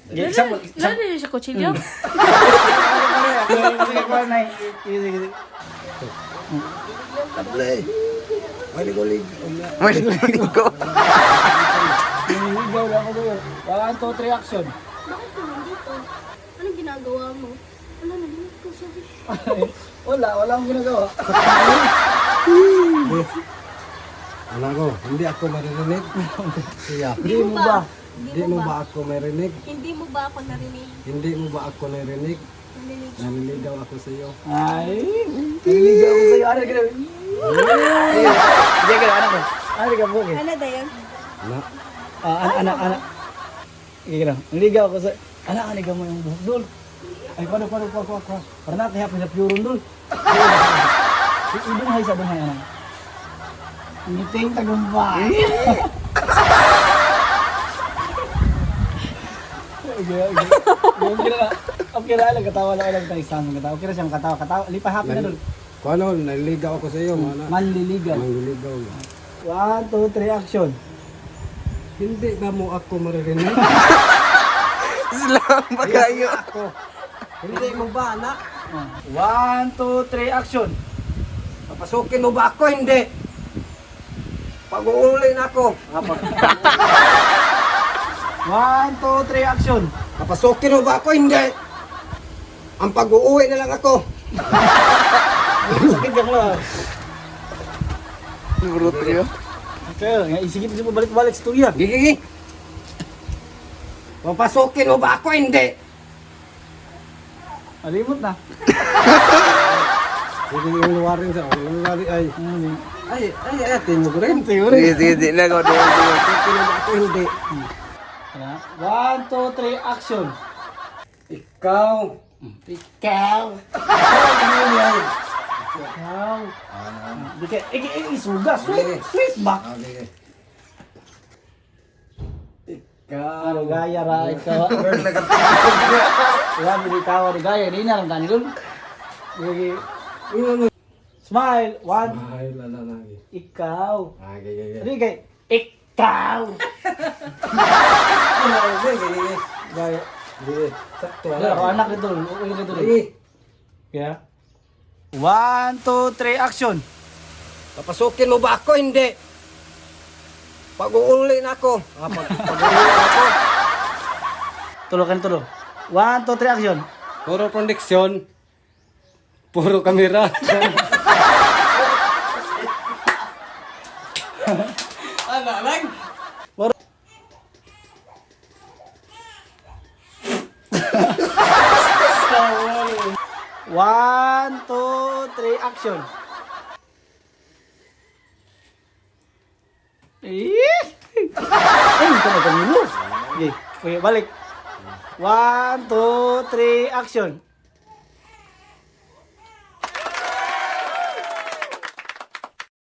Sige, example. Wala din siya kutsilyo. Sige, kuha na. Sige, sige, sige. Table. Maligolig. Maligo. Ikaw lang ako kayo. 1, 2, 3, action. Bakit ka nandito? Anong ginagawa mo? Wala, nalimot ko. Sorry. Wala, wala akong ginagawa. Wala ko, hindi ako maririnig. Siya. Hindi mo ba? Hindi mo ba ako marinig? Hindi mo ba ako narinig? Hindi mo ba ako narinig? Narinig. Naniligaw ako sa iyo. Ay, naliligaw ako sa'yo. Ano ka? Sige, ano ko? Ano ka po? Ano na yun? Na. Ah, anak, anak, anak. Sige lang. Naligaw ako sa... Anak, aligaw mo yung buhok, dol. Ay, kuha, kuha, kuha, kuha, kuha. Para natin hapon sa puron, dol. Ibon hay sa bunhay, anak. Ngiting tagumpay. Okay, okay. Okay na. Okay na lang, katawa lang lang tayo sa amin. Katawa. Okay na siyang katawa. Katawa. Lipa happy na, dol. Kung ano, naniligaw ako sa iyo, mana. Manliligaw. Manliligaw. 1, 2, 3, action. Hindi ba mo ako maririnig? Slang ba kayo? Ako. Hindi mo ba, anak? 1, 2, 3, action. Papasukin mo ba ako? Hindi. Pag-uuli na ako. 1, 2, 3, action. Papasukin mo ba ako? Hindi. Ang pag-uuwi na lang ako. Sakit ka lang. Bruto yun. Okay, nga isigit mo balik-balik sa tuya. Gigi. Papasukin mo ba ako? Hindi. Alimot na. Sige, yung luwarin sa yung luwarin ay. Ay, ay, ay, tingog rin. Tingog Sige, sige, sige. Nagaw, sige. Papasukin mo ba ako? Hindi. 1, 2, 3, action. Ikaw. Ikaw. Ikaw. Di ka, iki, iki, suga. Sweet, sweet ba? Okay. Ikaw. Ano, gaya ra, ikaw. Wala, hindi tawa ni gaya. Hindi na lang tani dun. Sige. Smile. One. Ay, lala lagi. Ikaw. Ah, gigi, gigi. Hindi kay, ikaw. Ano, gigi, gigi. Gaya. Gigi. Sakto. Wala, ako anak dito. Ulo dito. Gigi. Yeah. 1, 2, 3, action. Papasukin mo ba ako? Hindi. Pag-uuli na ako. Ah, pag-uuli na ako. Tulo ka tulo. 1, 2, 3, action. Puro connection. Puro kamera. Ano lang? 1, 2, 3, action. Eh! Ay, ito na kami mo. Okay, okay, balik. 1, 2, 3, action.